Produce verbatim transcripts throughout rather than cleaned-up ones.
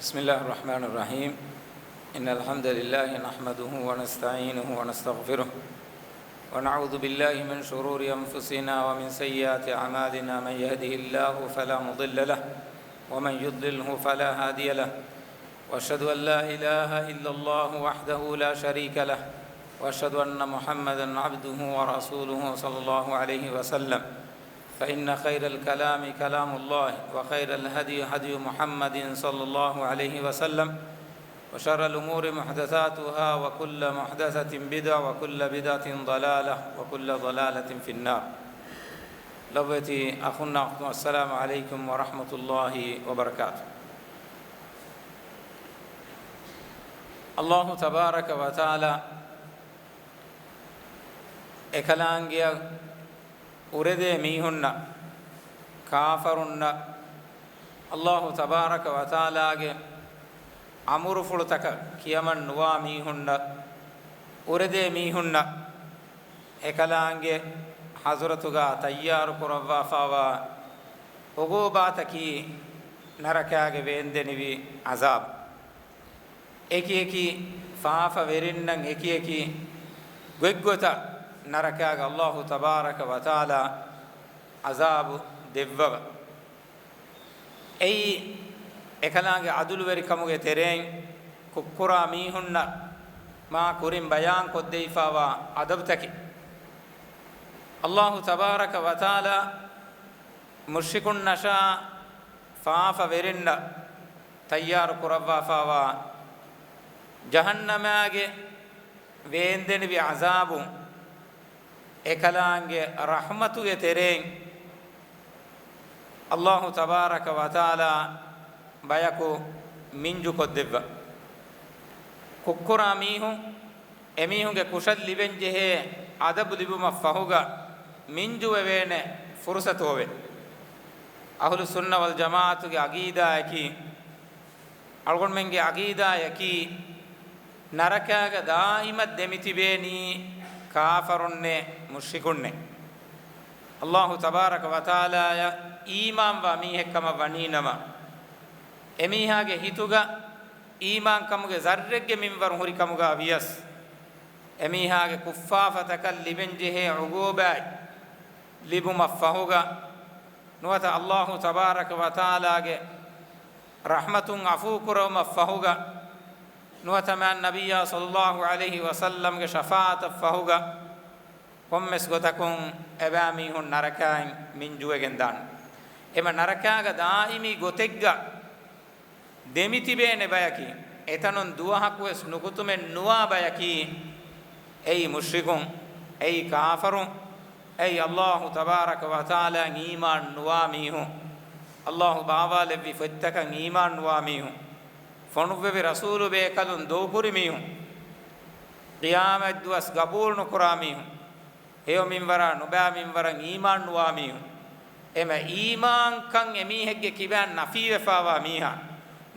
بسم الله الرحمن الرحيم. إن الحمد لله نحمده ونستعينه ونستغفره، ونعوذ بالله من شرور أنفسنا ومن سيئات أعمالنا. من يهده الله فلا مضل له، ومن يضلله فلا هادي له. وأشهد أن لا إله إلا الله وحده لا شريك له، وأشهد أن محمدا عبده ورسوله صلى الله عليه وسلم. فإن خير الكلام كلام الله، وخير الهدي هدي محمد صلى الله عليه وسلم، وشر الأمور محدثاتها، وكل محدثة بدعة، وكل بدعة ضلالة، وكل ضلالة في النار. ލޮބުވެތި އަޚުންނާ އުޚްތުން، السلام عليكم ورحمة الله وبركاته. އައްލާހު ތަބާރަކަ ވަތަޢާލާ އެކަލާނގެއަށް އުރެދޭ މީހުންނަށް، ކާފަރުންނަށް، އައްލާހު ތަބާރަކަ ވަތަޢާލާގެ އަމުރުފުޅުތަކަށް ކިޔަމަން ނުވާ މީހުންނަށް، އުރެދޭ މީހުންނަށް، އެކަލާނގެ ޙަޟްރަތުގަ ތައްޔާރު ކުރައްވާފާވާ ޢުޤޫބާތަކީ ނަރަކާގެ ވޭންދެނިވި ޢަޒާބު. އެކިއެކި ފާފަވެރިންނަށް އެކިއެކި ގޮތްގޮތަށް ނަރަކާގަ އައްލާހު ތަބާރަކަ ވަތަޢާލާ ޢަޒާބު ދެއްވަވަ. އެއީ، އެކަލާނގެ ޢަދުލުވެރިކަމުގެ ތެރެއިން ކުށްކުރާ މީހުންނަށް މާ ކުރިން ބަޔާން ކޮށްދެވިފާވާ އަދަބުތަކެއް. އައްލާހު ތަބާރަކަ ވަތަޢާލާ މުޝްރިކުންނަށާ ފާފަވެރިންނަށް ތައްޔާރު ކުރައްވާފާވާ ޖަހަންނަމާގެ ވޭންދެނިވި ޢަޒާބު އެކަލާނގެ ރަޙްމަތުގެ ތެރެއިން އައްލާހު ތަބާރަކަ ވަތަޢާލާ ބަޔަކު މިންޖު ކޮށްދެއްވަ. ކުށްކުރާ މީހުން އެމީހުންގެ ކުށަށް ލިބެންޖެހޭ އަދަބު ލިބުމަށް ފަހުގަ މިންޖުވެވޭނެ ފުރުޞަތު އޮވޭ. އަހުލުއްސުންނަ ވަލްޖަމާޢަތުގެ ޢަޤީދާއަކީ، އަޅުގަނޑުމެންގެ ޢަޤީދާއަކީ، ނަރަކާގަ ދާއިމަށް ދެމިތިބޭނީ ކާފަރުންނޭ މުޝްރިކުންނޭ. އައްލާހު ތަބާރަކަ ވަތަޢާލާއަށް އީމާންވާ މީހެއްކަމަށް ވަނީނަމަ، އެމީހާގެ ހިތުގަ އީމާންކަމުގެ ޒައްރެއްގެ މިންވަރު ހުރިކަމުގަ ވިޔަސް، އެމީހާގެ ކުށްފާފަތަކަށް ލިބެންޖެހޭ ޢުޤޫބާތް ލިބުމަށް ފަހުގަ، ނުވަތަ އައްލާހު ތަބާރަކަ ވަތަޢާލާގެ ރަޙްމަތުން ޢަފޫކުރެވުމަށް ފަހުގަ، ނުވަތަ މާތް ނަބިއްޔާ ޞައްލައްލާހު ޢަލައިހި ވަސައްލަމްގެ ޝަފާޢަތަށް ފަހުގަ، ކޮންމެސް ގޮތަކުން އެބައިމީހުން ނަރަކާއިން މިންޖުވެގެން ދާނެ. އެމަ ނަރަކާގަ ދާއިމީ ގޮތެއްގަ ދެމިތިބޭނެ ބަޔަކީ، އެތަނުން ދުވަހަކުވެސް ނުކުތުމެއް ނުވާ ބަޔަކީ، އެއީ މުޝްރިކުން، އެއީ ކާފަރުން، އެއީ އައްލާހު ތަބާރަކަ ވަތަޢާލާއަށް އީމާން ނުވާ މީހުން، އައްލާހު ބާވާލެއްވި ފޮތްތަކަށް އީމާން ނުވާ މީހުން، ފޮނުއްވެވި ރަސޫލު ބޭކަލުން ދޫކުރި މީހުން، ޤިޔާމަތްދުވަސް ގަބޫލު ނުކުރާ މީހުން، ހެޔޮ މިންވަރާ ނުބައި މިންވަރަށް އީމާން ނުވާ މީހުން، އެމަ އީމާންކަން އެމީހެއްގެ ކިބައިން ނަފީވެފާވާ މީހާ،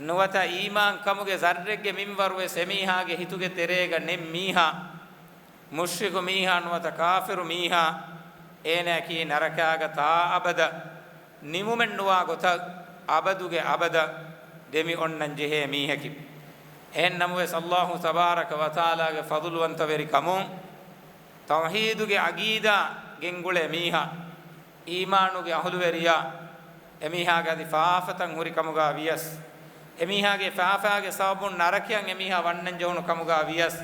ނުވަތަ އީމާންކަމުގެ ޒައްރެއްގެ މިންވަރުވެސް އެމީހާގެ ހިތުގެ ތެރޭގަ ނެތް މީހާ، މުޝްރިކު މީހާ ނުވަތަ ކާފިރު މީހާ، އޭނައަކީ ނަރަކާގަ ތާއަބަދަށް ނިމުމެއްނުވާ ގޮތަށް އަބަދުގެ އަބަދަށް ދެމި އޮންނަން ޖެހޭ މީހަކީ. އެހެން ނަމަވެސް، އައްލާހު ތަބާރަކަ ވަތަޢާލާގެ ފަޟުލުވަންތަވެރިކަމުން، ތައުޙީދުގެ ޢަޤީދާ ގެންގުޅޭ މީހާ، އީމާނުގެ އަހުލުވެރިޔާ، އެމީހާގެ އަދި ފާފަތައް ހުރި ކަމުގަ ވިޔަސް، އެމީހާގެ ފާފާގެ ސަބަބުން ނަރަކަޔަށް އެމީހާ ވަންނަން ޖެހުނު ކަމުގަ ވިޔަސް،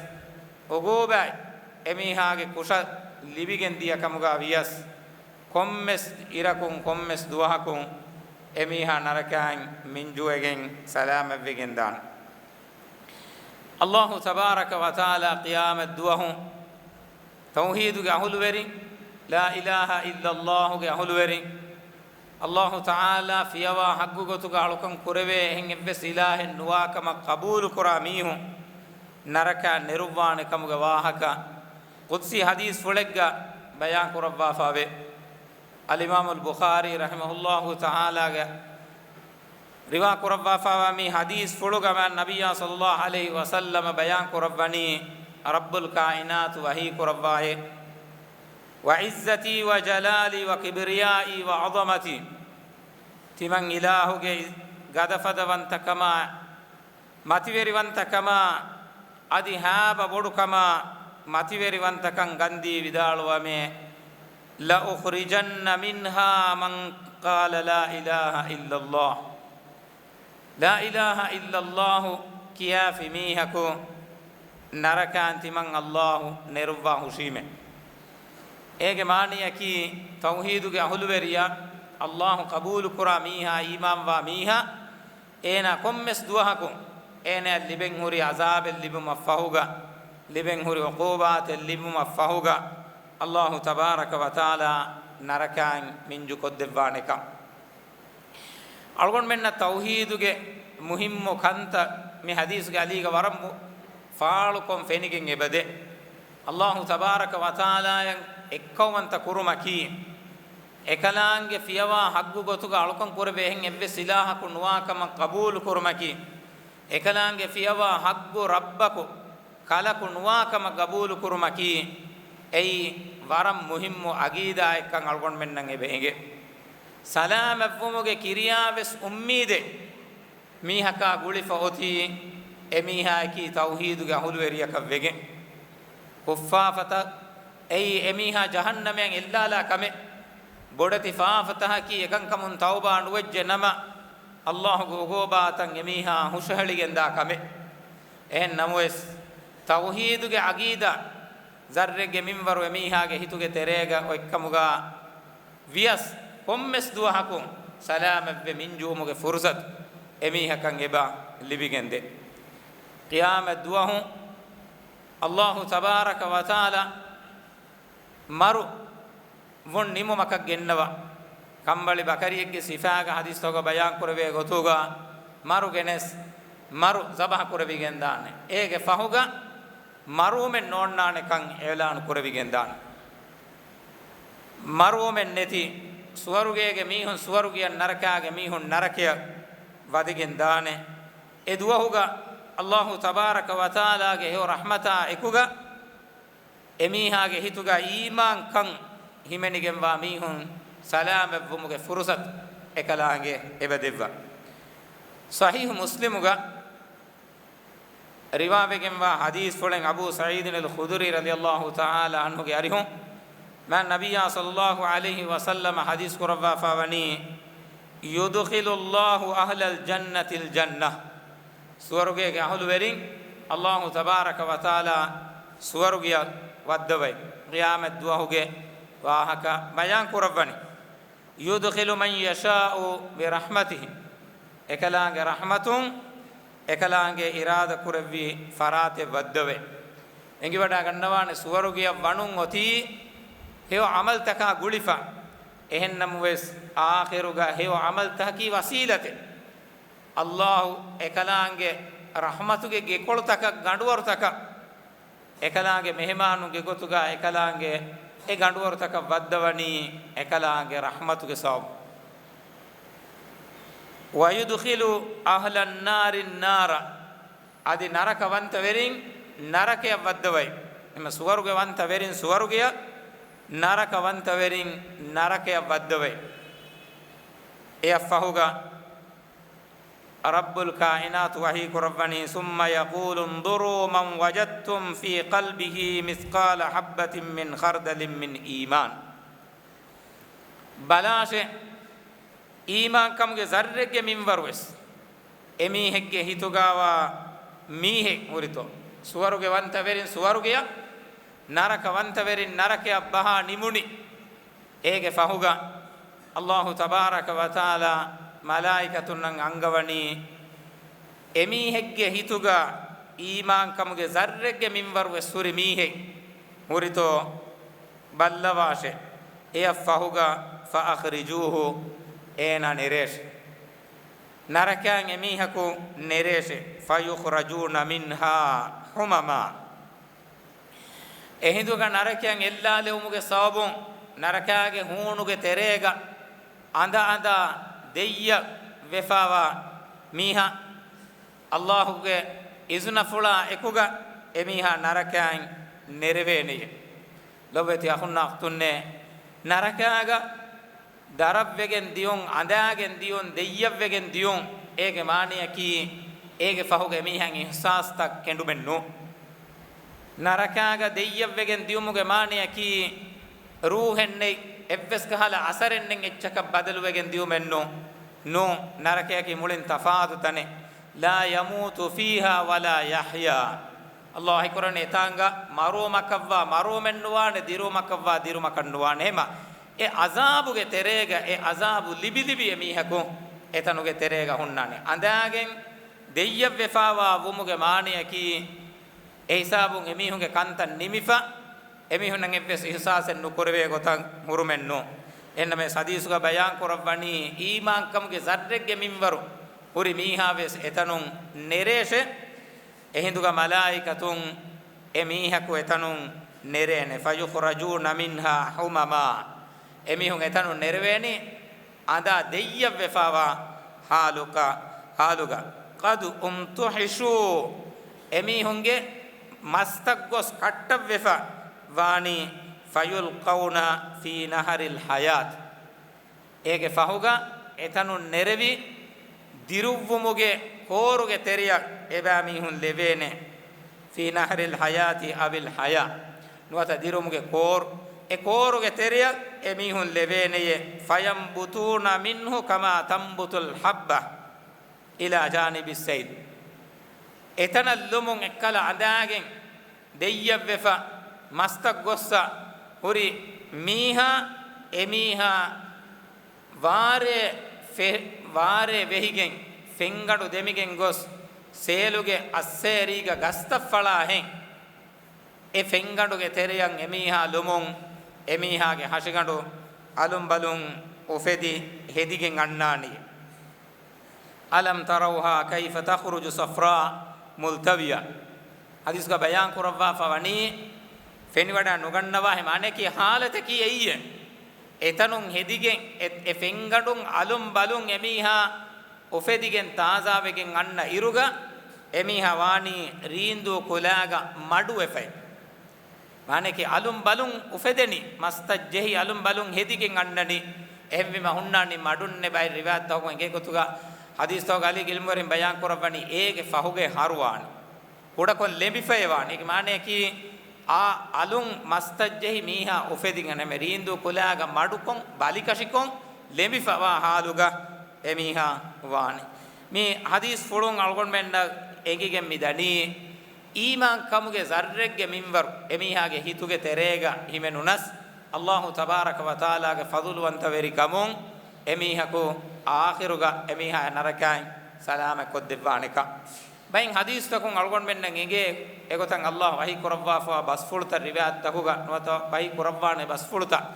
އުޤޫބާތް އެމީހާގެ ކުށަށް ލިބިގެން ދިޔަ ކަމުގަ ވިޔަސް، ކޮންމެސް އިރަކުން ކޮންމެސް ދުވަހަކުން އެމީހާ ނަރަކައިން މިންޖުވެގެން ސަލާމަތްވެގެން ދާނެ. އައްލާހު ތަބާރަކަ ވަތަޢާލާ ޤިޔާމަތް ދުވަހު ތައުޙީދުގެ އަހުލުވެރިން، ލާ އިލާހަ އިއްލައްލާހުގެ އަހުލުވެރިން، އައްލާހު ތަޢާލާ ފިޔަވާ ޙައްޤު ގޮތުގަ އަޅުކަން ކުރެވޭ އެހެން އެއްވެސް އިލާހެއް ނުވާކަމަށް ޤަބޫލުކުރާ މީހުން ނަރަކައަށް ނެރުއްވާނެ ކަމުގެ ވާހަކަ ޤުދްސީ ޙަދީޘްފުޅެއްގަ ބަޔާން ކުރައްވާފައެވެ. އަލްއިމާމުލް ބުޚާރީ ރަޙިމަހުއްލާހު ތަޢާލާގެ ރިވާ ކުރައްވާފައިވާ މި ޙަދީޘްފުޅުގަ މާތް ނަބިއްޔާ ޞައްލައްލާހު ޢަލައިހި ވަސައްލަމަ ބަޔާން ކުރައްވަނީ، ރައްބުލް ކާއިނާތު ވަޙީ ކުރައްވާއޭ، وعزتي وجلالي وكبريائي وعظمتي، ތިމަން އިލާހުގެ ގަދަފަދަވަންތަކަމާ، މަތިވެރިވަންތަކަމާ އަދި ހާބަ ބޮޑުކަމާ މަތިވެރިވަންތަކަން ގަންދީ ވިދާޅުވަމޭ، لَأُخْرِجَنَّ مِنْهَا مَنْ قَالَ لَا إِلَهَ إِلَّا اللَّهُ. ލާ އިލާހަ އިއްލައްލާހު ކިޔާފި މީހަކު ނަރަކާން ތިމަން އައްލާހު ނެރުއްވާ ހުށީމެ. އޭގެ މާނަޔަކީ، ތައުހީދުގެ އަހުލުވެރިޔާ، އައްލާހު ޤަބޫލުކުރާ މީހާ، އީމާންވާ މީހާ، އޭނާ ކޮންމެސް ދުވަހަކު އޭނާ ލިބެން ހުރި އަޒާބެއް ލިބުމަށް ފަހުގަ، ލިބެން ހުރި ޢުޤޫބާތެއް ލިބުމަށް ފަހުގަ، އައްލާހު ތަބާރަކަ ވަތަޢާލާ ނަރަކާއިން މިންޖުކޮށްދެއްވާނެކަން. އަޅުގަނޑުމެންނަށް ތައުހީދުގެ މުހިއްމު ކަންތައް މި ޙަދީޘްގެ އަލީގަ ވަރަށް މު-، ފާޅުކޮށް ފެނިގެން އެބަދޭ. އައްލާހު ތަބާރަކަ ވަތަޢާލާއަށް އެއްކައުވަންތަ ކުރުމަކީ، އެކަލާނގެ ފިޔަވާ ޙައްޤު ގޮތުގަ އަޅުކަން ކުރެވޭ އެހެން އެއްވެސް އިލާހަކު ނުވާކަމަށް ޤަބޫލު ކުރުމަކީ، އެކަލާނގެ ފިޔަވާ ޙައްޤު ރައްބަކު ކަލަކު ނުވާކަމަށް ގަބޫލުކުރުމަކީ، އެއީ ވަރަށް މުހިއްމު ޢަޤީދާއެއްކަން އަޅުގަނޑުމެންނަށް އެބަ އެނގޭ. ސަލާމަތްވުމުގެ ކިރިޔާވެސް އުއްމީދެއް މީހަކާ ގުޅިފަ އޮތީ، އެމީހާއަކީ ތައުޙީދުގެ އަހުލުވެރިޔަކަށް ވެގެން. ކުށްފާފަތައް އެއީ އެމީހާ ޖަހަންނަމައަށް އެއްލާލާ ކަމެއް. ބޮޑެތި ފާފަތަކަކީ އެކަންކަމުން ތައުބާ ނުވެއްޖެ ނަމަ، އައްލާހުގެ އުގޫބާތަށް އެމީހާ ހުށަހެޅިގެންދާ ކަމެއް. އެހެން ނަމަވެސް، ތައުޙީދުގެ ޢަޤީދާ ޒައްރެއްގެ މިންވަރު އެމީހާގެ ހިތުގެ ތެރޭގަ އޮތްކަމުގަ ވިޔަސް، ކޮންމެސް ދުވަހަކު ސަލާމަތްވެ މިންޖުވުމުގެ ފުރުޞަތު އެމީހަކަށް އެބަ ލިބިގެންދޭ. ޤިޔާމަތް ދުވަހު އައްލާހު ތަބާރަކަ ވަތަޢާލާ މަރު ވުން ނިމުމަކަށް ގެންނަވާ. ކަނބަޅި ބަކަރިއެއްގެ ސިފާގަ ޙަދީޘްތަކުގަ ބަޔާން ކުރެވޭ ގޮތުގަ، މަރު ގެނެސް، މަރު ޒަބަޙަ ކުރެވިގެންދާނެ. އޭގެ ފަހުގަ މަރުވުމެއް ނޯންނާނެކަން އިޢުލާނު ކުރެވިގެންދާނެ. މަރުވުމެއް ނެތި ސުވަރުގޭގެ މީހުން ސުވަރުގެއަށް، ނަރަކާގެ މީހުން ނަރަކަޔަށް ވަދެގެންދާނެ. އެ ދުވަހުގަ އައްލާހު ތަބާރަކަ ވަތަޢާލާގެ ހެޔޮ ރަޙްމަތާ އެކުގަ އެމީހާގެ ހިތުގަ އީމާންކަން ހިމެނިގެންވާ މީހުން ސަލާމަތްވުމުގެ ފުރުޞަތު އެކަލާނގެ އެބަދެއްވާ. ޞަޙީޙު މުސްލިމުގަ ރިވާވެގެންވާ ޙަދީޘްފުޅެއް އަބޫ ސަޢީދުން އަލް ޚުދުރީ ރަޟިޔައްލާހު ތަޢާލާ ޢަންހުގެ އަރިހުން މާތް ނަބިއްޔާ ޞައްލައްލާހު ޢަލައިހި ވަސައްލަމަ ޙަދީޘް ކުރައްވާފަ ވަނީ، يدخل الله أهل الجنة الجنة. ސުވަރުގޭގެ އަހުލުވެރިން އައްލާހު ތަބާރަކަ ވަތަޢާލާ ސުވަރުގެއަށް ވައްދަވައި، ޤިޔާމަތް ދުވަހުގެ ވާހަކަ ބަޔާން ކުރައްވަނީ. يدخل من يشاء برحمته. އެކަލާނގެ ރަޙްމަތުން އެކަލާނގެ އިރާދަ ކުރެއްވި ފަރާތެއް ވައްދަވެ. އެނގިވަޑާ ގަންނަވާނެ ސުވަރުގެއަށް ވަނުން އޮތީ ހެޔޮ ޢަމަލްތަކާ ގުޅިފަ. އެހެންނަމަވެސް، އާޚިރުގަ ހެޔޮ ޢަމަލްތަކަކީ ވަސީލަތެއް. އައްލާހު އެކަލާނގެ ރަޙްމަތުގެ ގެކޮޅުތަކަށް، ގަނޑުވަރުތަކަށް، އެކަލާނގެ މެހެމާނުންގެ ގޮތުގަ އެކަލާނގެ އެ ގަނޑުވަރުތަކަށް ވައްދަވަނީ އެކަލާނގެ ރަޙްމަތުގެ ސަބަބުން. ويدخل أهل النار النار. އަދި ނަރަކަވަންތަވެރިން ނަރަކަޔަށް ވައްދަވައި. އެމަ ސުވަރުގެވަންތަވެރިން ސުވަރުގެއަށް، ނަރަކަވަންތަވެރިން ނަރަކަޔަށް ވައްދަވައި. އެއަށްފަހުގަ ރައްބުލް ކާއިނާތު ވަޙީ ކުރައްވަނީ، ثم يقول انظروا من وجدتم في قلبه مثقال حبة من خردل من إيمان. ބަލާށޭ، އީމާންކަމުގެ ޒައްރެއްގެ މިންވަރުވެސް އެމީހެއްގެ ހިތުގަވާ މީހެއް ހުރިތޯ، ސުވަރުގެ ވަންތަވެރިން ސުވަރުގެއަށް، ނަރަކަ ވަންތަވެރިން ނަރަކަޔަށް ބަހާ ނިމުނި. އޭގެ ފަހުގަ އައްލާހު ތަބާރަކަ ވަތަޢާލާ މަލާއިކަތުންނަށް އަންގަވަނީ، އެމީހެއްގެ ހިތުގަ އީމާންކަމުގެ ޒައްރެއްގެ މިންވަރުވެސް ހުރި މީހެއް ހުރިތޯ ބައްލަވާށޭ. އެއަށްފަހުގަ فأخرجوه، އޭނާ ނެރޭށޭ. ނަރަކައިން އެމީހަކު ނެރޭށޭ. فيخرجون منها حمما. އެހިނދުގަ ނަރަކައިން އެއްލާލެވުމުގެ ސަބަބުން ނަރަކާގެ ހޫނުގެ ތެރޭގަ އަނދަ އަނދާ ދެއްޔަށް ވެފާވާ މީހާ، އައްލާހުގެ އިޒުނަފުޅާ އެކުގަ އެމީހާ ނަރަކައިން ނެރެވޭނެޔޭ. ލޮބުވެތި އަޚުންނާ އުޚްތުންނޭ، ނަރަކާގަ ދަރަށްވެގެން ދިޔުން، އަނދާގެން ދިޔުން، ދެއްޔަށްވެގެން ދިޔުން، އޭގެ މާނަޔަކީ، އޭގެ ފަހުގަ އެމީހަށް އިޙްސާސްތައް ކެނޑުމެއް ނޫން. ނަރަކާގަ ދެއްޔަށްވެގެން ދިއުމުގެ މާނަޔަކީ، ރޫޙެއް ނެތް، އެއްވެސް ކަހަލަ އަސަރެއްނެތް އެއްޗަކަށް ބަދަލުވެގެން ދިއުމެއް ނޫން. ނޫން، ނަރަކަޔަކީ މުޅިން ތަފާތު ތަނެއް. ލާ ޔަމޫތު ފީހާ ވަލާ ޔަޙްޔާ. ﷲ ވަޙީކުރަނީ އެތާނގަ މަރުވުމަކަށްވާ މަރުވުމެއް ނުވާނެ، ދިރުވުމަކަށްވާ ދިރުމަކަށް ނުވާނެ. އެހެމަ އެ ޢަޒާބުގެ ތެރޭގަ، އެ ޢަޒާބު ލިބިލިބި އެމީހަކު އެތަނުގެ ތެރޭގަ ހުންނާނެ. އަނދާގެން ދެއްޔަށްވެފާވާ ވުމުގެ މާނަޔަކީ، އެ ހިސާބުން އެމީހުންގެ ކަންތައް ނިމިފަ، އެމީހުންނަށް އެއްވެސް އިޙްސާސެއް ނުކުރެވޭ ގޮތަށް ހުރުމެއް ނޫން. އެހެންނަމަވެސް ޙަދީޘުގަ ބަޔާން ކުރައްވަނީ، އީމާންކަމުގެ ޒައްރެއްގެ މިންވަރު ހުރި މީހާވެސް އެތަނުން ނެރޭށޭ. އެހިނދުގަ މަލާއިކަތުން އެ މީހަކު އެތަނުން ނެރޭނެ. ފަޔުޚްރަޖޫނަ މިންހާ ޙުމަމާ. އެމީހުން އެތަނުން ނެރެވޭނީ އަނދާ ދެއްޔަށްވެފާވާ ޙާލުކަ، ޙާލުގަ. ޤަދް އުމްތުޙިޝޫ. އެމީހުންގެ މަސްތައް ގޮސް ކައްޓަށްވެފަ ވާނީ. ފަޔުލްޤައުނަ ފީ ނަހަރިލް ޙަޔާތް. އޭގެ ފަހުގަ އެތަނުން ނެރެވި، ދިރުއްވުމުގެ ކޯރުގެ ތެރެއަށް އެބައިމީހުން ލެވޭނެ. ފީ ނަހަރިލް ޙަޔާތި އަވިލް ޙަޔާ. ނުވަތަ ދިރުމުގެ ކޯރު، އެ ކޯރުގެ ތެރެއަށް އެމީހުން ލެވޭނެޔޭ. ފަޔަންބުތޫނަ މިންހު ކަމާ ތަންބުތުލް ޙައްބަ އިލާ ޖާނިބިއް ސައިލް. އެތަނަށް ލުމުން އެއްކަލަ އަނދާގެން ދެއްޔަށްވެފަ މަސްތައް ގޮއްސަ ހުރި މީހާ، އެމީހާ ވާރޭ ފެ-، ވާރޭ ވެހިގެން ފެންގަނޑު ދެމިގެން ގޮސް، ސޭލުގެ އައްސޭރީގަ ގަސްތައް ފަޅާ ހެން، އެ ފެންގަނޑުގެ ތެރެޔަށް އެމީހާ ލުމުން، އެމީހާގެ ހަށިގަނޑު އަލުން ބަލުން އުފެދި ހެދިގެން އަންނާނީ. ألم تروها كيف تخرج صفراء ملتوية. ޙަދީޘްގަ ބަޔާން ކުރައްވާފަ ވަނީ، ފެނިވަޑާ ނުގަންނަވާ ހެ މާނައަކީ ޙާލަތަކީ އެއީ. އެތަނުން ހެދިގެން އެ، އެ ފެންގަނޑުން އަލުން ބަލުން އެމީހާ އުފެދިގެން ތާޒާވެގެން އަންނަ އިރުގަ، އެމީހާ ވާނީ ރީނދޫ ކުލާގަ މަޑުވެފައި. މާނައަކީ އަލުން ބަލުން އުފެދެނީ، މަސްތައް ޖެހި އަލުން ބަލުން ހެދިގެން އަންނަނީ. އެހެންވީމަ ހުންނާނީ މަޑުންނޭ. ބައެއް ރިވާޔަތްތަކުން އެނގޭ ގޮތުގަ، ޙަދީޘްތަކުގަ ޢަލީގެ ޢިލްމުވެރިން ބަޔާން ކުރައްވަނީ އޭގެ ފަހުގައި ހަރުވާނެ. ކުޑަކޮށް ލެނބިފައި ވާނެ. އޭގެ މާނައަކީ އާ އަލުން މަސްތައް ޖެހި މީހާ އުފެދިގެން އެންމެ ރީނދޫ ކުލާގަ މަޑުކޮށް، ބަލިކަށިކޮށް ލެނބިފަވާ ޙާލުގަ އެމީހާ ވާނެ. މި ޙަދީޘްފުޅުން އަޅުގަނޑުމެންނަށް އެނގިގެން މި ދަނީ، އީމާންކަމުގެ ޒައްރެއްގެ މިންވަރު އެމީހާގެ ހިތުގެ ތެރޭގަ ހިމެނުނަސް، ﷲ ތަބާރަކަ ވަތަޢާލާގެ ފަޟުލުވަންތަވެރިކަމުން އެމީހަކު އާޚިރުގަ އެމީހާ ނަރަކައިން ސަލާމަތްކޮށްދެއްވާނެކަން. ބައިން ޙަދީޘްތަކުން އަޅުގަނޑުމެންނަށް އެނގޭ، އެގޮތަށް ﷲ ވަޙީ ކުރައްވާފަވާ ބަސްފުޅުތައް ރިވާޔަތްތަކުގަ ނުވަތަ ވަޙީ ކުރައްވާނެ ބަސްފުޅުތައް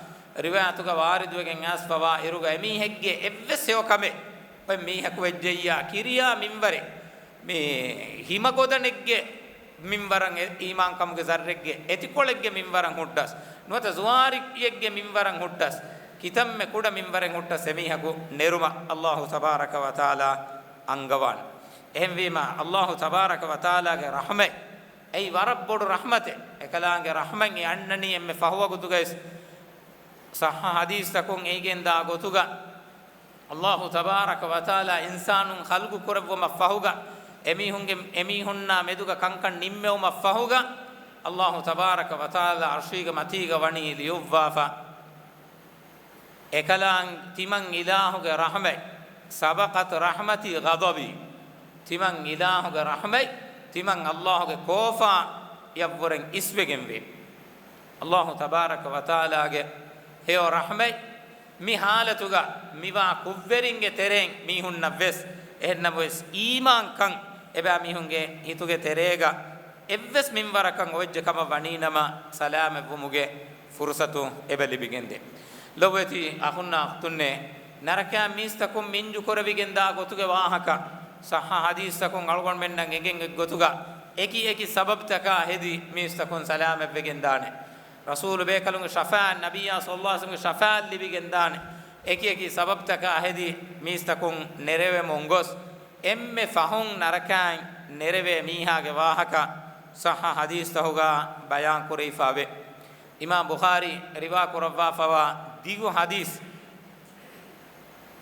ރިވާޔަތުގަ ވާރިދުވެގެން އައިސްފަވާ އިރުގަ އެމީހެއްގެ އެއްވެސް ހެޔޮކަމެއް އޮތް މީހަކު ވެއްޖެއްޔާ ކިރިޔާ މިންވަރެއް، މި ހިމަގޮދަނެއްގެ މިންވަރަށް އެ އީމާންކަމުގެ ޒައްރެއްގެ އެތިކޮޅެއްގެ މިންވަރަށް ހުއްޓަސް، ނުވަތަ ޒުވާރިއެއްގެ މިންވަރަށް ހުއްޓަސް، ކިތަންމެ ކުޑަ މިންވަރެއް ހުއްޓަސް އެމީހަކު ނެރުމަށް ﷲ ތަބާރަކަ ވަތަޢާލާ އަންގަވާނެ. އެހެންވީމަ، ﷲ ތަބާރަކަ ވަތަޢާލާގެ ރަޙްމަތް، އެއީ ވަރަށް ބޮޑު ރަޙްމަތެއް. އެކަލާނގެ ރަޙްމަތް އެ އަންނަނީ އެންމެ ފަހު ވަގުތުގައި. ޞައްޙަ ޙަދީޘްތަކުން އެނގިގެންދާ ގޮތުގަ، ﷲ ތަބާރަކަ ވަތަޢާލާ އިންސާނުން ޚަލްޤު ކުރެއްވުމަށް ފަހުގަ، އެމީހުންގެ، އެމީހުންނާ މެދުގަ ކަންކަން ނިންމެވުމަށް ފަހުގަ، ﷲ ތަބާރަކަ ވަތަޢާލާ ޢަރްޝީގެ މަތީގަ ވަނީ ލިޔުއްވާފަ. އެކަލާނގެ ތިމަން އިލާހުގެ ރަޙްމަތް، سبقت رحمتي غضبي. ތިމަން އިލާހުގެ ރަޙްމަތް، ތިމަން ﷲ ގެ ކޯފާޔަށްވުރެން އިސްވެގެންވޭ. ﷲ ތަބާރަކަ ވަތަޢާލާގެ ހެޔޮ ރަޙްމަތް މި ޙާލަތުގަ މިވާ ކުށްވެރިންގެ ތެރެއިން މީހުންނަށްވެސް، އެހެންނަމަވެސް އީމާންކަން އެބައިމީހުންގެ ހިތުގެ ތެރޭގަ އެއްވެސް މިންވަރަކަށް އޮވެއްޖެ ކަމަށް ވަނީނަމަ، ސަލާމަތްވުމުގެ ފުރުޞަތު އެބަ ލިބިގެންދޭ. ލޮބުވެތި އަޚުންނާ އުޚްތުންނޭ، ނަރަކައިން މީސްތަކުން މިންޖުކުރެވިގެންދާ ގޮތުގެ ވާހަކަ، ޞައްޙަ ޙަދީޘްތަކުން އަޅުގަނޑުމެންނަށް އެނގެން އޮތްގޮތުގަ، އެކި އެކި ސަބަބްތަކާ ހެދި މީސްތަކުން ސަލާމަތްވެގެންދާނެ. ރަސޫލު ބޭކަލުންގެ ޝަފާޢަތް، ނަބިއްޔާ ޞައްލައްލާހު ޢަލައިހި ވަސައްލަމްގެ ޝަފާޢަތް ލިބިގެންދާނެ. އެކި އެކި ސަބަބްތަކާ ހެދި މީސްތަކުން ނެރެވެމުން ގޮސް، އެންމެ ފަހުން ނަރަކައިން ނެރެވޭ މީހާގެ ވާހަކަ ޞައްޙަ ޙަދީޘްތަކުގަ ބަޔާން ކުރެވިފައެވެ. އިމާމް ބުޚާރީ ރިވާ ކުރައްވާފަވާ ދިގު ޙަދީޘް،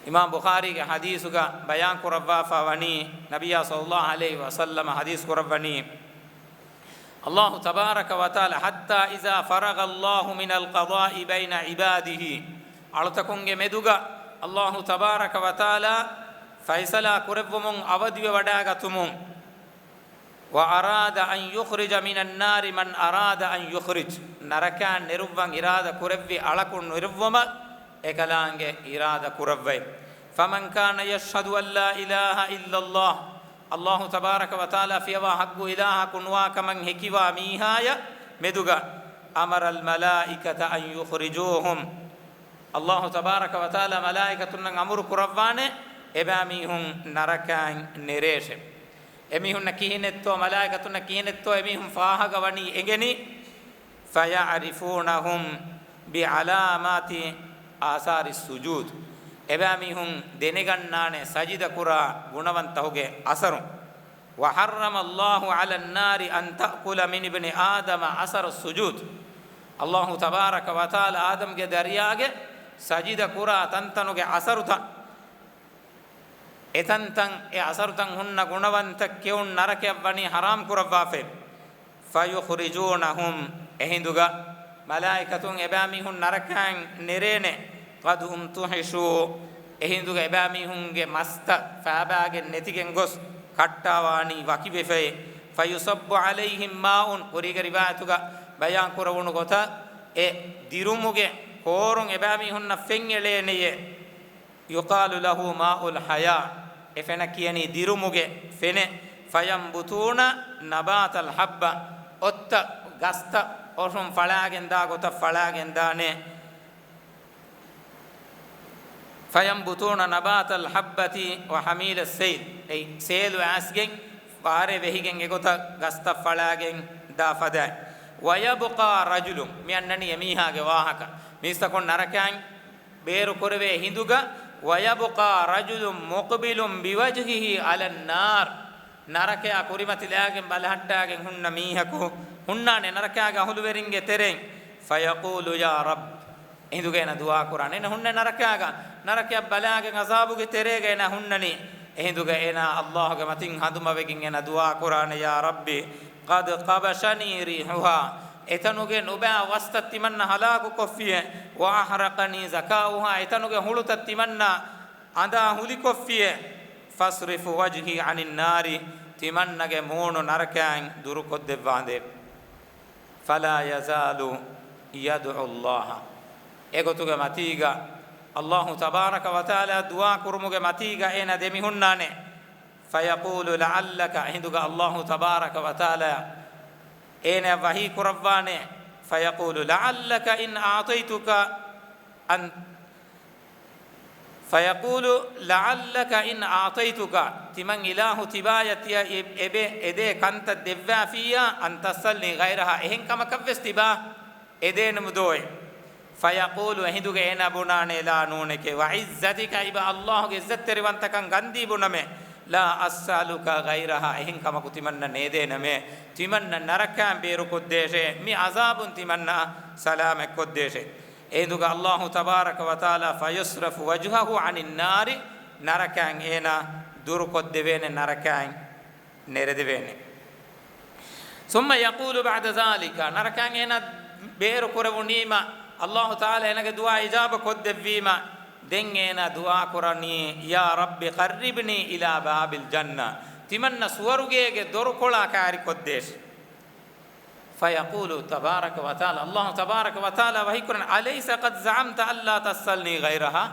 އިމާމް ބުޚާރީގެ ޙަދީޘުގަ ބަޔާން ކުރައްވާފަ ވަނީ، ނަބިއްޔާ ޞައްލައްލާހު ޢަލައިހި ވަސައްލަމަ ޙަދީޘް ކުރައްވަނީ، ﷲ ތަބާރަކަ ވަތަޢާލާ، حتى إذا فرغ الله من القضاء بين عباده، އަޅުތަކުންގެ މެދުގަ ﷲ ތަބާރަކަ ވަތަޢާލާ ފައިސަލާ ކުރެއްވުމުން އަވަދިވެވަޑައިގަތުމުން، وأراد أن يخرج من النار من أراد أن يخرج، ނަރަކައިން ނެރުއްވަން އިރާދަ ކުރެއްވި އަޅަކު ނެރުއްވުމަށް އެކަލާނގެ އިރާދަ ކުރައްވައި. فمن كان يشهد أن لا إله إلا الله، ﷲ ތަބާރަކަ ވަތަޢާލާ ފިޔަވާ ޙައްޤު އިލާހަކު ނުވާ ކަމަށް ހެކިވާ މީހާޔަށް މެދުގަ، أمر الملائكة أن يخرجوهم، ﷲ ތަބާރަކަ ވަތަޢާލާ މަލާއިކަތުންނަށް އަމުރު ކުރައްވާނެ، އެބައިމީހުން ނަރަކައިން ނެރޭށެ. އެމީހުންނަށް ކިހިނެއްތޯ، މަލާއިކަތުންނަށް ކިހިނެއްތޯ އެމީހުން ފާހަގަވަނީ އެނގެނީ؟ فيعرفونهم بعلامات آثار السجود، އެބައިމީހުން ދެނެގަންނާނެ ސަޖިދަކުރާ ގުނަވަންތަހުގެ އަސަރު. وحرم الله على النار أن تأكل من ابن آدم أثر السجود، ﷲ ތަބާރަކަ ވަތަޢާލާ އާދަމްގެ ދަރިޔާގެ ސަޖިދަކުރާ ތަންތަނުގެ އަސަރުތައް، އެތަންތަން އެ އަސަރުތަން ހުންނަ ގުނަވަންތައް ކެއުން ނަރަކަޔަށް ވަނީ ޙަރާމް ކުރައްވާފައި. فيخرجونهم، އެހިނދުގަ މަލާއިކަތުން އެބައިމީހުން ނަރަކައިން ނެރޭނެ. قد امتحشوا، އެހިނދުގަ އެބައިމީހުންގެ މަސްތައް ފާބާގެން ނެތިގެން ގޮސް ކައްޓާވާނީ ވަކިވެފައި. فيصب عليهم ماء، ކުރީގެ ރިވާޔަތުގަ ބަޔާން ކުރެވުނު ގޮތަށް އެ ދިރުމުގެ ކޯރުން އެބައިމީހުންނަށް ފެން އެޅޭނެޔޭ. يقال له ماء الحياة، އެ ފެނަށް ކިޔަނީ ދިރުމުގެ ފެނެއް. فينبتون نبات الحبة، އޮށްތައް ގަސްތައް އޮށުން ފަޅާގެން ދާ ގޮތަށް ފަޅާގެން ދާނެ. فينبتون نبات الحبة وحميل السيل، އެއީ ސޭލު އައިސްގެން ފާރެއް ވެހިގެން އެގޮތަށް ގަސްތައް ފަޅާގެން ދާ ފަދައިން. ويبقى رجل، މި އަންނަނީ އެމީހާގެ ވާހަކަ. މީސްތަކުން ނަރަކައިން ބޭރު ކުރެވޭ ހިނދުގަ، ويبقى رجل مقبل بوجهه على النار، ނަރަކަޔާ ކުރިމަތިލާގެން ބަލަހައްޓާގެން ހުންނަ މީހަކު ހުންނާނެ ނަރަކާގެ އަހުލުވެރިންގެ ތެރެއިން. فيقول يا رب، އެހިނދުގަ އޭނަ ދުޢާ ކުރާނެ، އޭނަ ހުންނެ ނަރަކާގަ، ނަރަކަޔަށް ބަލާގެން ޢަޒާބުގެ ތެރޭގަ އޭނަ ހުންނަނީ. އެހިނދުގަ އޭނަ ﷲ ގެ މަތިން ހަނދުމަވެގެން އޭނަ ދުޢާ ކުރާނެ، يا رب قد قبشني ريحها، އެތަނުގެ ނުބައި ވަސްތައް ތިމަންނަ ހަލާކު ކޮށްފިއޭ، وأحرقني ذكاؤها، އެތަނުގެ ހުޅުތައް ތިމަންނަ އަނދާ ހުލިކޮށްފިއޭ، فاصرف وجهي عن النار، ތިމަންނަގެ މޫނު ނަރަކައިން ދުރުކޮށްދެއްވާނދޭ. فلا يزال يدعو الله، އެގޮތުގެ މަތީގަ ﷲ ތަބާރަކަ ވަތަޢާލާ ދުޢާ ކުރުމުގެ މަތީގަ އޭނަ ދެމިހުންނާނެ. فيقول لعلك، އެހިނދުގަ ﷲ ތަބާރަކަ ވަތަޢާލާ އޭނަ ވަޙީ ކުރައްވާނެ، فيقول لعلك إن أعطيتك أن، فيقول لعلك إن أعطيتك، ތިމަން އިލާހު ތިބާޔަށް ތިޔަ އެ-، އެބެ-، އެދޭ ކަންތައް ދެއްވާފިއްޔާ، أن تسألني غيرها، އެހެން ކަމަކަށްވެސް ތިބާ އެދޭނެމުދޯއޭ. فيقول، އެހިނދުގަ އޭނާ ބުނާނެ، لا، ނޫނެކޭ، وعزتك، އިބަ ﷲ ގެ ޢިއްޒަތްތެރިވަންތަކަން ގަންދީ ބުނަމޭ، لا أسألك غيرها، އެހެން ކަމަކު ތިމަންނަ ނޭދޭނަމޭ، ތިމަންނަ ނަރަކައިން ބޭރުކޮށްދޭށޭ، މި ޢަޒާބުން ތިމަންނަ ސަލާމަތްކޮށްދޭށޭ. އެހިނދުގަ ﷲ ތަބާރަކަ ވަތަޢާލާ، فيصرف وجهه عن النار، ނަރަކައިން އޭނާ ދުރުކޮށްދެވޭނެ، ނަރަކައިން ނެރެދެވޭނެ. ثم يقول بعد ذلك، ނަރަކައިން އޭނާ ބޭރު ކުރެވުނީމަ، ﷲ ތަޢާލާ އޭނާގެ ދުޢާ އިޖާބަ ކޮށްދެއްވީމަ، ދެން އޭނާ ދުޢާ ކުރަނީ، يا رب قربني إلى باب الجنة، ތިމަންނަ ސުވަރުގޭގެ ދޮރުކޮޅާ ކާރިކޮށްދޭށި. فيقول تبارك وتعالى، ﷲ ތަބާރަކަ ވަތަޢާލާ ވަޙީކުރަން، أليس قد زعمت ألا تسألني غيرها؟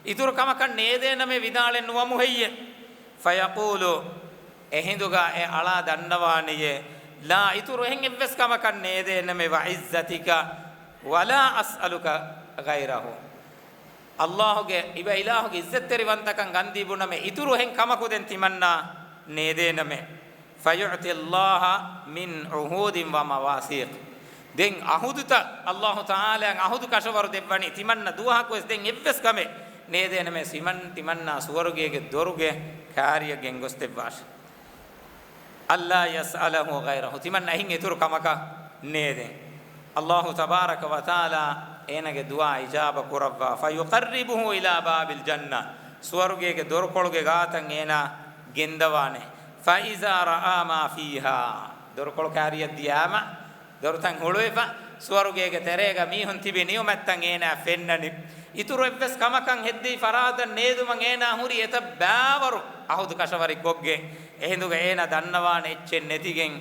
އިތުރު ކަމަކަށް ނޭދޭނަމޭ ވިދާޅެއް ނުވަމު ހެއްޔެ؟ فيقول، އެހިނދުގަ އެ އަޅާ ދަންނަވާނެޔޭ، لا، އިތުރު އެހެން އެއްވެސް ކަމަކަށް ނޭދޭނަމޭ، وعزتك ولا أسألك غيره. ﷲ ގެ، އިބަ އިލާހުގެ ޢިއްޒަތްތެރިވަންތަކަން ގަންދީ ބުނަމޭ، އިތުރު އެހެން ކަމަކު ދެން ތިމަންނާ ނޭދޭނަމޭ. فيعطي الله من عهود ومواثيق. ދެން ޢަހުދުތައް ﷲ ތަޢާލާ ޢަހުދު ކަށަވަރު ދެއްވަނީ، ތިމަންނަ ދުވަހަކުވެސް ދެން އެއްވެސް ކަމެއް ނޭދޭނަމޭ، ތިމަން-، ތިމަންނާ ސުވަރުގޭގެ ދޮރުގެ ކާރިއަށް ގެންގޮސްދެއްވާށި. ألا يسأله غيره، ތިމަންނަ އެހެން އިތުރު ކަމަކަށް ނޭދޭން. ﷲ ތަބާރަކަ ވަތަޢާލާ އޭނަގެ ދުޢާ އިޖާބަ ކުރައްވާ، فيقربه إلى باب الجنة، ސުވަރުގޭގެ ދޮރުކޮޅުގެ ގާތަށް އޭނާ ގެންދަވާނެ. فإذا رأى ما فيها، ދޮރުކޮޅު ކާރިއަށް ދިޔާމަ، ދޮރުތައް ހުޅުވިފަ، ސުވަރުގޭގެ ތެރޭގަ މީހުން ތިބި ނިޢުމަތްތައް އޭނާ ފެންނަނީ. އިތުރު އެއްވެސް ކަމަކަށް ހެއްދެވި ފަރާތަށް ނޭދުމަށް އޭނާ ހުރީ އެތައް ބާވަރު އަހުދު ކަށަވަރި ކޮށްގެން. އެހިނދުގަ އޭނާ ދަންނަވާނެ އެއްޗެއް ނެތިގެން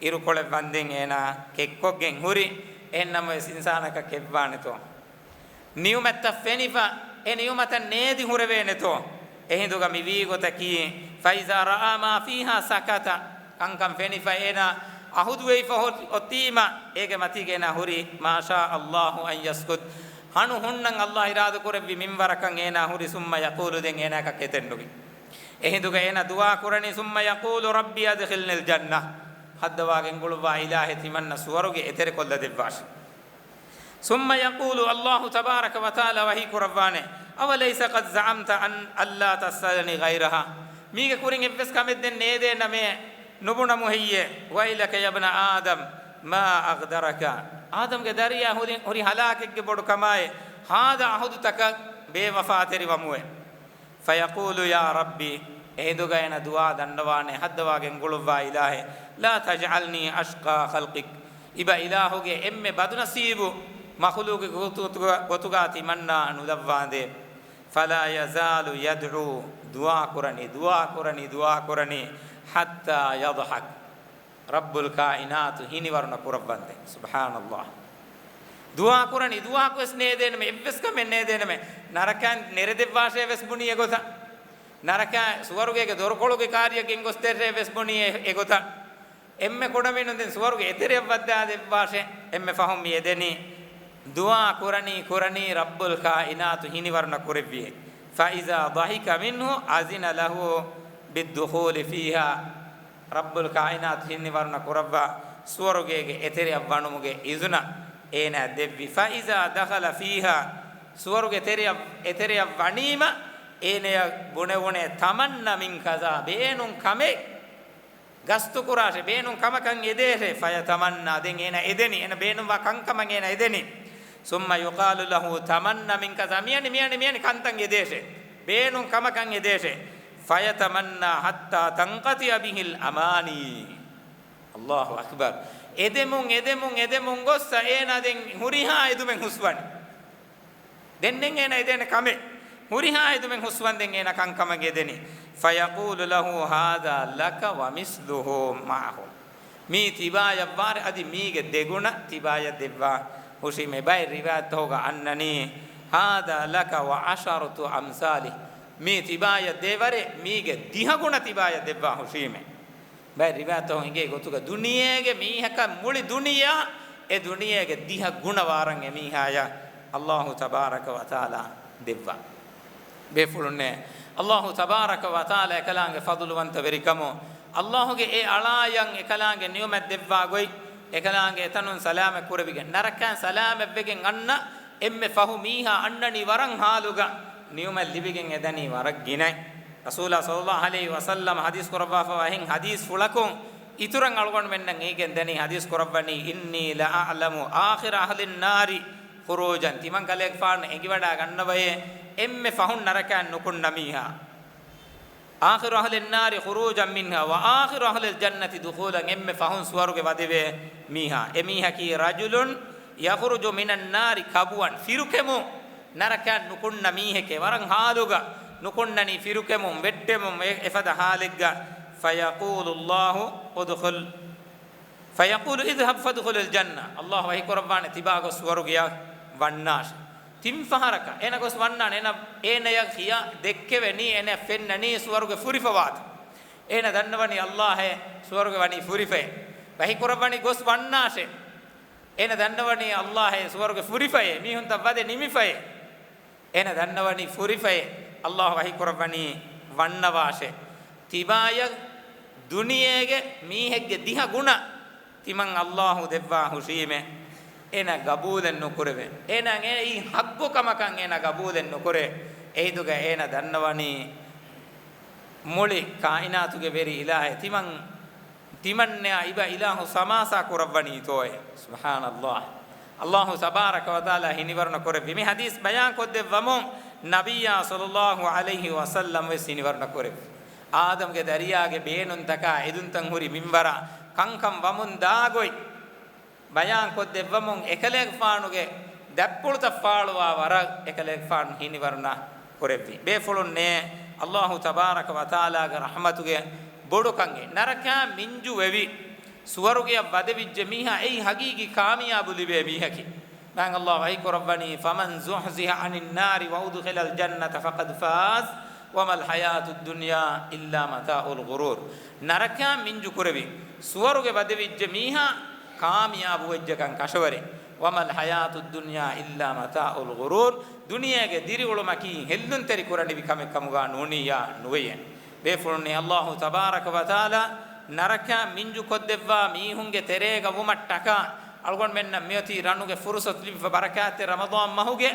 އިރުކޮޅެއް ވަންދެން އޭނާ ކެއްކޮށްގެން ހުރި. އެހެންނަމަވެސް އިންސާނަކަށް ކެއްވާނެތޯ؟ ނިޢުމަތްތައް ފެނިފަ، އެ ނިޢުމަތަށް ނޭދި ހުރެވޭނެތޯ؟ އެހިނދުގަ މިވީ ގޮތަކީ، فإذا رأى ما فيها سكت، ކަންކަން ފެނިފަ އޭނާ އަހުދުވެފަ ހޮ-، އޮތީމަ، އޭގެ މަތީގަ އޭނާ ހުރީ، ما شاء الله أن يسكت، ހަނު ހުންނަން ﷲ އިރާދަ ކުރެއްވި މިންވަރަކަށް އޭނާ ހުރި، ثم يقول، ދެން އޭނާއަކަށް އެތެއްނުވި. އެހިނދުގަ އޭނާ ދުޢާ ކުރަނީ، ثم يقول رب أدخلني الجنة، ހައްދަވާ ގެންގުޅުއްވާ އިލާހެ، ތިމަންނަ ސުވަރުގެ އެތެރެކޮށްލަދެއްވާށި. ثم يقول، ﷲ تبارك وتعالى ވަޙީ ކުރައްވާނެ، أوليس قد زعمت أن ألا تسألني غيرها؟ މީގެ ކުރިން އެއްވެސް ކަމެއް ދެން ނޭދޭނަމޭ، ނުބުނަމު ހެއްޔޭ؟ ويلك يا ابن آدم ما أغدرك. އާދަމްގެ ދަރިޔާ ހުރި، ހުރި ހަލާކެއްގެ ބޮޑު ކަމާއި، ހާދަ އަހުދުތަކަށް ބޭވަފާތެރިވަމުވެ. فيقول يا رب، އެހިނދުގަ އޭނަ ދުޢާ ދަންނަވާނެ، ހައްދަވާ ގެންގުޅުއްވާ އިލާހެ، لا تجعلني أشقى خلقك. އިބަ އިލާހުގެ އެންމެ ބަދުނަސީބު މަޚުލޫގެ ގޮތު-، ގޮތުގަ ތިމަންނާ ނުލައްވާނދޭ. فلا يزال يدعو، ދުޢާ ކުރަނީ، ދުޢާ ކުރަނީ، ދުޢާ ކުރަނީ، حتى يضحك. ރައްބުލް ކާއިނާތު ހިނިވަރުނަ ކުރައްވަންދެން. سبحان الله. ދުޢާ ކުރަނީ، ދުޢާކުވެސް ނޭދޭނަމޭ، އެއްވެސް ކަމެއް ނޭދޭނަމޭ. ނަރަކައިން ނެރެދެއްވާށޭ ވެސް ބުނީ އެގޮތަށް. ނަރަކައިން ސުވަރުގޭގެ ދޮރުކޮޅުގެ ކާރިއަށް ގެންގޮސްދޭށޭ ވެސް ބުނީ އެ-، އެގޮތަށް. އެންމެ ކުޑަމިނުން ދެން ސުވަރުގެ އެތެރެއަށް ވައްދާދެއްވާށޭ. އެންމެ ފަހުން މި އެދެނީ. ދުޢާ ކުރަނީ، ކުރަނީ، ރައްބުލް ކާއިނާތު ހިނިވަރުނަ ކުރެއްވިއޭ. فإذا ضحك منه أذن له بالدخول فيها. ރައްބުލް ކާއިނާތު ހިންނިވަރުނަ ކުރައްވާ ސުވަރުގޭގެ އެތެރެއަށް ވަނުމުގެ އިޒުނަ އޭނާ ދެއްވި. فإذا دخل فيها، ސުވަރުގެ ތެރެއަށް، އެތެރެއަށް ވަނީމަ، އޭނަޔަށް ބުނެވުނޭ، تمن من كذا، ބޭނުން ކަމެއް ގަސްތުކުރާށޭ، ބޭނުން ކަމަކަށް އެދޭށޭ. فيتمنى، ދެން އޭނަ އެދެނީ، އޭނަ ބޭނުންވާ ކަންކަމަށް އޭނަ އެދެނީ. ثم يقال له تمن من كذا، މިއަނި، މިއަނި، މިއަނި ކަންތައް އެދޭށޭ، ބޭނުން ކަމަކަށް އެދޭށޭ. فيتمنى حتى تنقطع به الأماني. الله أكبر. އެދެމުން، އެދެމުން، އެދެމުން ގޮއްސަ އޭނާ ދެން ހުރިހާ އެދުމެއް ހުސްވަނީ. ދެން ދެން އޭނަ އެދޭނެ ކަމެއް، ހުރިހާ އެދުމެއް ހުސްވަންދެން އޭނަ ކަންކަމަށް އެދެނީ. فيقول له هذا لك ومثله معه. މީ ތިބާޔަށްވާރެ އަދި މީގެ ދެގުނަ ތިބާޔަށް ދެއްވާ ހުށީމޭ. ބައެއް ރިވާޔަތްތަކުގަ އަންނަނީ، هذا لك وعشرة أمثاله. މީ ތިބާޔަށް ދޭވަރެ މީގެ ދިހަ ގުނަ ތިބާޔަށް ދެއްވާ ހުށީމޭ. ބައެއް ރިވާޔަތްތަކުން އެނގޭ ގޮތުގަ ދުނިޔޭގެ މީހަކަށް މުޅި ދުނިޔެއާ އެ ދުނިޔޭގެ ދިހަ ގުނަ ވާރަށް އެ މީހާޔަށް ﷲ ތަބާރަކަ ވަތަޢާލާ ދެއްވާ. ބޭފުޅުންނޭ، ﷲ ތަބާރަކަ ވަތަޢާލާ އެކަލާނގެ ފަޟުލުވަންތަވެރިކަމުން، ﷲގެ އެ އަޅާޔަށް އެކަލާނގެ ނިޢުމަތް ދެއްވާ ގޮތް، އެކަލާނގެ އެތަނުން ސަލާމަތް ކުރެވިގެން، ނަރަކައިން ސަލާމަތްވެގެން އަންނަ އެންމެ ފަހު މީހާ އަންނަނީ ވަރަށް ހާލުގަ، ނިޢުމަތް ލިބިގެން އެދަނީ ވަރަށް ގިނައިން. ރަސޫލާ ޞައްލައްލާހު ޢަލައިހި ވަސައްލަމަ ޙަދީޘް ކުރައްވާފަވާ އެހެން ޙަދީޘްފުޅަކުން އިތުރަށް އަޅުގަނޑުމެންނަށް އެނގިގެން ދަނީ، ޙަދީޘް ކުރައްވަނީ، إني لأعلم آخر أهل النار خروجا. ތިމަން ކަލޭގެފާނު އެނގިވަޑާ ގަންނަވައޭ، އެންމެ ފަހުން ނަރަކައިން ނުކުންނަ މީހާ. آخر أهل النار خروجا منها وآخر أهل الجنة دخولا، އެންމެ ފަހުން ސުވަރުގެ ވަދެވޭ މީހާ. އެ މީހަކީ، رجل يخرج من النار كبوا، ފިރުކެމުން ނަރަކައިން ނުކުންނަ މީހެކޭ، ވަރަށް ހާލުގަ ނުކުންނަނީ، ފިރުކެމުން، ވެއްޓެމުން، އެ، އެފަދަ ހާލެއްގަ. فيقول الله ادخل، فيقول اذهب فادخل الجنة، ﷲ ވަޙީ ކުރައްވާނެ، ތިބާ ގޮސް ސުވަރުގެއަށް ވަންނާށޭ. ތިން ފަހަރަކަށް އޭނަ ގޮސް ވަންނާނެ، އޭނަ، އޭނަޔަށް ޚިޔާ ދެއްކެވެނީ، އޭނަ ފެންނަނީ ސުވަރުގެ ފުރިފަވާތަ. އޭނަ ދަންނަވަނީ ﷲ އޭ ސުވަރުގެ ވަނީ ފުރިފައޭ. ވަޙީ ކުރައްވަނީ ގޮސް ވަންނާށޭ. އޭނަ ދަންނަވަނީ ﷲ އޭ ސުވަރުގެ ފުރިފައޭ، މީހުންތައް ވަދެ ނިމިފައޭ. އޭނަ ދަންނަވަނީ ފުރިފައޭ، ﷲ ވަޙީ ކުރައްވަނީ ވަންނަވާށޭ. ތިބާޔަށް ދުނިޔޭގެ މީހެއްގެ ދިހަ ގުނަ ތިމަން ﷲ ދެއްވާ ހުށީމޭ، އޭނަ ގަބޫލެއް ނުކުރެވޭ. އޭނަ އެއީ ޙައްޤު ކަމަކަށް އޭނަ ގަބޫލެއް ނުކުރޭ. އެހިނދުގަ އޭނަ ދަންނަވަނީ މުޅި ކާއިނާތުގެ ވެރި އިލާހޭ ތިމަން ތިމަންނެއާ އިބަ އިލާހު ސަމާސާ ކުރައްވަނީތޯއޭ؟ ސުބްޙާނަﷲ. ﷲ ތަބާރަކަ ވަތަޢާލާ ހިނިވަރުނަ ކުރެއްވި މި ޙަދީޘް ބަޔާން ކޮށްދެއްވަމުން، ނަބިއްޔާ ޞައްލައްލާހު ޢަލައިހި ވަސައްލަމް ވެސް ހިނިވަރުނަ ކުރެއްވި. އާދަމްގެ ދަރިޔާގެ ބޭނުންތަކާ އެދުންތައް ހުރި މިންވަރާ ކަންކަން ވަމުން ދާގޮތް ބަޔާން ކޮށްދެއްވަމުން، އެކަލޭގެފާނުގެ ދަތްޕުޅުތައް ފާޅުވާ ވަރަށް އެކަލޭގެފާނު ހިނިވަރުނަ ކުރެއްވި. ބޭފުޅުންނޭ، ﷲ ތަބާރަކަ ވަތަޢާލާގެ ރަޙްމަތުގެ ބޮޑުކަން އެ ނަރަކާ މިންޖު ވެވި ސުވަރުގެއަށް ވަދެވިއްޖެ މީހާ އެއީ ހަގީގީ ކާމިޔާބު ލިބޭ މީހަކީ. މާތް ﷲ ވަޙީ ކުރައްވަނީ، فَمَنْ زُحْزِحَ عَنِ النَّارِ وَأُدْخِلَ الْجَنَّةَ فَقَدْ فَازَ وَمَا الْحَيَاةُ الدُّنْيَا إِلَّا مَتَاعُ الْغُرُورِ. ނަރަކާ މިންޖު ކުރެވި، ސުވަރުގެ ވަދެވިއްޖެ މީހާ ކާމިޔާބު ވެއްޖެކަން ކަށަވަރެއް. وَمَا الْحَيَاةُ الدُّنْيَا إِلَّا مَتَاعُ الْغُرُورِ. ދުނިޔޭގެ ދިރިއުޅުމަކީ ހެއްލުންތެރި ކުރަނިވި ކަމެއް ކަމުގަ ނޫނިއްޔާ ނުވެޔޭ. ބޭފުޅުންނޭ، ﷲ ތަބާރަކަ ވަތަޢާލާ ނަރަކާ މިންޖު ކޮށްދެއްވާ މީހުންގެ ތެރޭގަ ވުމަށްޓަކާ، އަޅުގަނޑުމެންނަށް މިއޮތީ ރަނުގެ ފުރުޞަތު ލިބިފަ ބަރަކާތްތެރި ރަމަޟާން މަހުގެ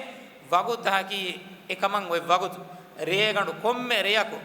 ވަގުތަކީ އެކަމަށް އޮތް ވަގުތު. ރޭގަނޑު ކޮންމެ ރެޔަކު،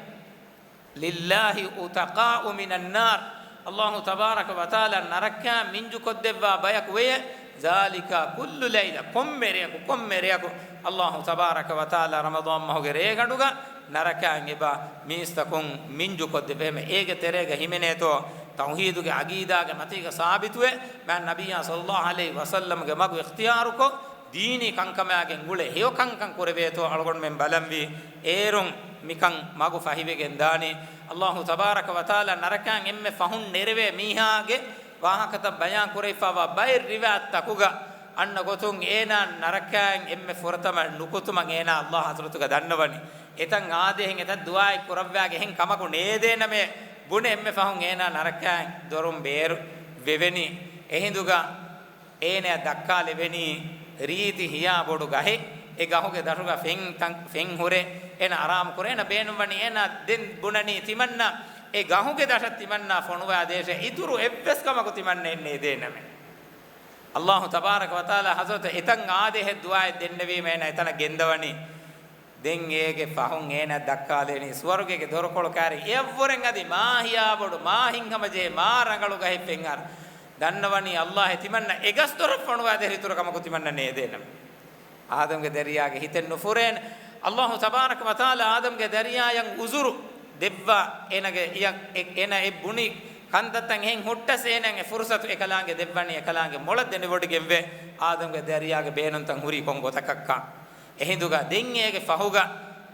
لِلَّهِ عُتَقَاءُ مِنَ النَّارِ. ﷲ ތަބާރަކަ ވަތަޢާލާ ނަރަކާ މިންޖު ކޮށްދެއްވާ ބަޔަކު ވެޔޭ، ذَلِكَ كُلُّ لَيْلَةٍ، ކޮންމެ ރެޔަކު، ކޮންމެ ރެޔަކު ﷲ ތަބާރަކަ ވަތަޢާލާ ރަމަޟާން މަހުގެ ރޭގަނޑުގަ ނަރަކާއިން އެބަ މީސްތަކުން މިންޖު ކޮށްދެއްވާ. އެހެމެ އޭގެ ތެރޭގަ ހިމެނޭތޯ ތައުޙީދުގެ ޢަޤީދާގެ މަތީގަ ސާބިތުވެ، މާތް ނަބިއްޔާ ޞައްލައްލާހު ޢަލައިހި ވަސައްލަމްގެ މަގު އިޚްތިޔާރުކޮށް، ދީނީ ކަންކަމާގެން ގުޅޭ ހެޔޮ ކަންކަން ކުރެވޭތޯ އަޅުގަނޑުމެން ބަލަންވީ. އޭރުން މިކަން މަގު ފަހިވެގެން ދާނީ. ﷲ ތަބާރަކަ ވަތަޢާލާ ނަރަކާއިން އެންމެ ފަހުން ނެރެވޭ މީހާގެ ވާހަކަތައް ބަޔާން ކުރެވިފައިވާ ބައެއް ރިވާޔަތްތަކުގަ އަންނަ ގޮތުން އޭނާ ނަރަކާއިން އެންމެ ފުރަތަމަ ނުކުތުމަށް އޭނާ ﷲ ޙަޟްރަތުގަ ދަންނަވަނީ. އެތަން އާދޭހެން އެތައް ދުޢާއެއް ކުރައްވާގެ އެހެން ކަމަކު ނޭދޭނަމޭ ބުނެ އެންމެ ފަހުން އޭނާ ނަރަކާއިން ދޮރުން ބޭރު ވެވެނީ. އެހިނދުގަ އޭނަޔަށް ދައްކާލެވެނީ ރީތި ހިޔާ ބޮޑު ގަހެއް. އެ ގަހުގެ ދަށުގަ ފެން ތަން، ފެން ހުރެ، އޭނަ އަރާމު ކުރޭ. އޭނަ ބޭނުންވަނީ އޭނަ ދެން ބުނަނީ ތިމަންނަ އެ ގަހުގެ ދަށަށް ތިމަންނަ ފޮނުވާ ދޭށޭ، އިތުރު އެއްވެސް ކަމަކު ތިމަންނައެއް ނޭދޭނަމޭ. ﷲ ތަބާރަކަ ވަތަޢާލާ ޙަޟްރަތަށް އެތަން އާދޭހެއް ދުޢާއެއް ދެންނެވީމަ އޭނަ އެތަނަށް ގެންދަވަނީ. ދެން އޭގެ ފަހުން އޭނަ ދައްކާލެވެނީ ސުވަރުގޭގެ ދޮރުކޮޅު ކާރި އެއަށްވުރެން އަދި މާ ހިޔާބޮޑު، މާ ހިތްހަމަޖެހޭ، މާ ރަނގަޅު ގަހެއް ފެން އަރާ. ދަންނަވަނީ ﷲ ތިމަންނަ އެ ގަސްދޮރަށް ފޮނުވާދޭށޭ އިތުރު ކަމަކު ތިމަންނަ ނޭދޭނަމޭ. އާދަމްގެ ދަރިޔާގެ ހިތެއް ނުފުރޭނެ. ﷲ ތަބާރަކަ ވަތަޢާލާ އާދަމްގެ ދަރިޔާޔަށް ޢުޛުރު ދެއްވާ، އޭނަގެ އެޔަށް، އެ، އޭނަ އެ ބުނި ކަންތައްތައް އެހެން ހުއްޓަސް އޭނައަށް އެ ފުރުޞަތު އެކަލާނގެ ދެއްވަނީ، އެކަލާނގެ މޮޅަށް ދެނެވޮޑިގެންވެ، އާދަމްގެ ދަރިޔާގެ ބޭނުންތައް ހުރީ ކޮން ގޮތަކަށްކަން. އެހިނދުގަ ދެން އޭގެ ފަހުގަ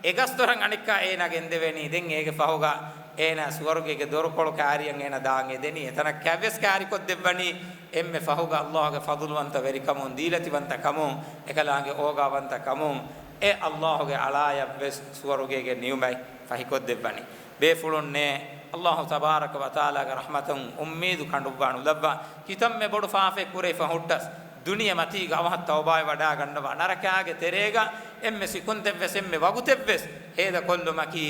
އެ ގަސްދޮރަށް އަނެއްކާ އޭނާ ގެންދެވެނީ. ދެން އޭގެ ފަހުގަ އޭނާ ސުވަރުގޭގެ ދޮރުކޮޅު ކާރިއަށް އޭނާ ދާން އެދެނީ. އެތަނަށް ކާވެސް ކާރިކޮށްދެއްވަނީ. އެންމެ ފަހުގަ ﷲގެ ފަޟުލުވަންތަ ވެރިކަމުން، ދީލަތިވަންތަ ކަމުން، އެކަލާނގެ އޯގާވަންތަ ކަމުން، އެ ﷲގެ އަޅާޔަށްވެސް ސުވަރުގޭގެ ނިޢުމަތް ފަހިކޮށްދެއްވަނީ. ބޭފުޅުންނޭ، ﷲ ތަބާރަކަ ވަތަޢާލާގެ ރަޙްމަތުން އުއްމީދު ކަނޑުއްވާ ނުލައްވާ. ކިތަންމެ ބޮޑު ފާފައެއް ކުރެވިފަ ހުއްޓަސް، ދުނިޔެ މަތީގަ އަވަހަށް ތައުބާވެ ވަޑާގަންނަވާ. ނަރަކާގެ ތެރޭގަ އެންމެ ސިކުންތެއްވެސް، އެންމެ ވަގުތެއްވެސް ހޭދަކޮށްލުމަކީ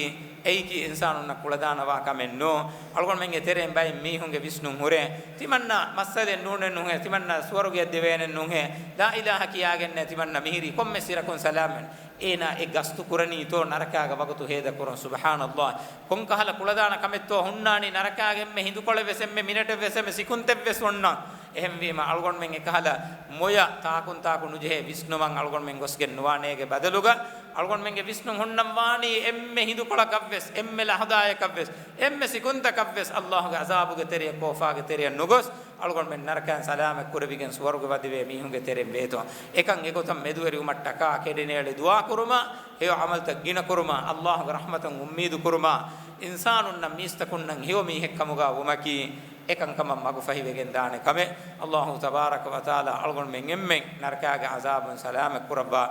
އެއީކީ އިންސާނުންނަށް ކުޅަދާނަވާ ކަމެއް ނޫން. އަޅުގަނޑުމެންގެ ތެރެއިން ބައެއް މީހުންގެ ވިސްނުން ހުރޭ، ތިމަންނަ މައްސަލައެއް ނޫނެއް ނުހޭ، ތިމަންނަ ސުވަރުގެއަށް ދެވޭނެއް ނުހޭ، ލާ އިލާހަ ކިޔާގެންނޭ ތިމަންނަ މިހިރީ ކޮންމެ ސިރަކުން ސަލާމަތް. އޭނާ އެ ގަސްތު ކުރަނީތޯ ނަރަކާގެ ވަގުތު ހޭދަކުރަން؟ ސުބްޙާނައްލާހް. ކޮންކަހަލަ ކުޅަދާނަ ކަމެއްތޯ ހުންނާނީ ނަރަކާގެ އެންމެ ހިނދުކޮޅެއްވެސް، އެންމެ މިނެޓެއްވެސް، އެންމެ ސިކުންތެއްވެސް އޮންނަ. އެހެންވީމަ އަޅުގަނޑުމެން އެކަހަލަ މޮޔަ ތާކުން ތާކު ނުޖެހޭ ވިސްނުމަށް އަޅުގަނޑުމެން ގޮސްގެން ނުވާނޭގެ ބަދަލުގަ، އަޅުގަނޑުމެންގެ ވިސްނުން ހުންނަން ވާނީ އެންމެ ހިނދުކޮޅަކަށްވެސް، އެންމެ ލަޙުދާޔަކަށްވެސް، އެންމެ ސިކުންތަކަށްވެސް ﷲގެ ޢަޛާބުގެ ތެރެއަށް، ކޯފާގެ ތެރެއަށް ނުގޮސް، އަޅުގަނޑުމެން ނަރަކައިން ސަލާމަތް ކުރެވިގެން ސުވަރުގެ ވަދެވޭ މީހުންގެ ތެރެއިން ވޭތޯ. އެކަން އެގޮތަށް މެދުވެރިވުމަށްޓަކާ ކެޑިނޭޅި ދުޢާ ކުރުމާ، ހެޔޮ ޢަމަލުތައް ގިނަ ކުރުމާ، ﷲގެ ރަޙްމަތަށް އުއްމީދު ކުރުމާ، އިންސާނުންނަށް މީސްތަކުންނަށް ހެޔޮ މީހެއް ކަމުގަ ވުމަކީ އެކަންކަމަށް މަގުފަހިވެގެން ދާނެ ކަމެއް. ﷲ ތަބާރަކަ ވަތަޢާލާ އަޅުގަނޑުމެން އެންމެން ނަރަކާގެ ޢަޛާބުން ސަލާމަތް ކުރައްވާ،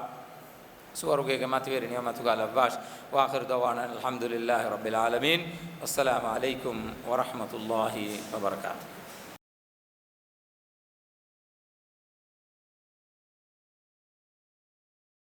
ސުވަރުގޭގެ މަތިވެރި ނިޢުމަތުގަ ލައްވާށި. وآخر دعوانا أن الحمد لله رب العالمين. والسلام عليكم ورحمة الله وبركاته.